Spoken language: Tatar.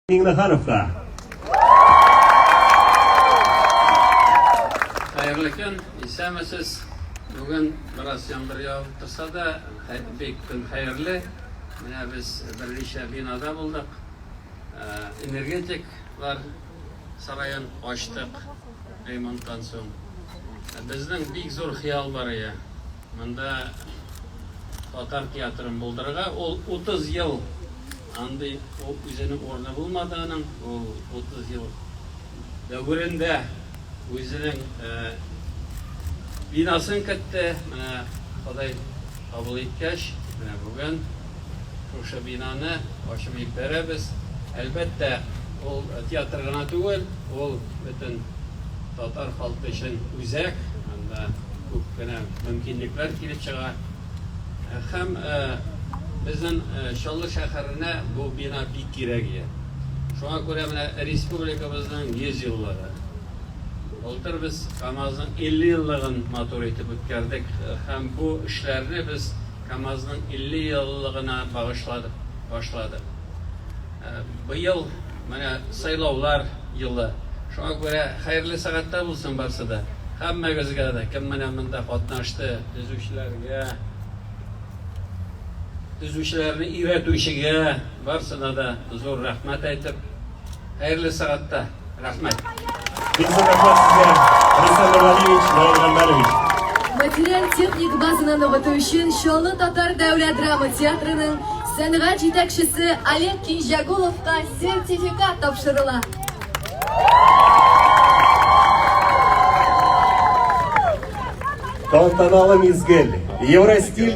Миңнехановка. Хәерле көн, исәнмесез. Бүген бераз яңгыр явып торса да, бик көн хәерле. Менә без берничә бинада булдык. Энергетиклар сараен ачтык ремонттан соң. Безнең бик зур хыял бар иде. Монда татар театрын булдырырга. Ул 30 ел андый ул үзенең урыны булмады аның. Ул 30 ел дәверендә үзенең бинасын көтте. Менә Ходай кабул иткәч, менә бүген шушы бинаны ачып җибәрәбез. Әлбәттә, ул театр гына түгел, ул бөтен татар халкы өчен үзәк. Анда күп кенә мөмкинлекләр килеп чыга. Һәм безнең Чаллы шәһәренә бу бина бик кирәк иде. Шуңа күрә менә республикабызның 100 еллыгы. Былтыр без КАМАЗның 50 еллыгын матур итеп үткәрдек һәм бу эшләрне без КАМАЗның 50 еллыгына багышладык, башладык. Быел менә сайлаулар елы. Шуңа күрә хәерле сәгатьтә булсын барсы да. Һәммәгезгә дә, кем менә монда катнашты, төзүчеләргә, төзүчеләрне өйрәтүчегә, барсына да зур рәхмәт әйтеп, хәерле сәгатьтә. Рәхмәт. Бик зур рәхмәт сезгә, Рөстәм Нургалиевич, Наил Гамбәрович. Материаль-техник базаны ныгыту өчен Чаллы татар дәүләт драма театрының сәнгать җитәкчесе Олег Кинҗәгуловка сертификат тапшырыла. Тантаналы мизгел. Евростиль.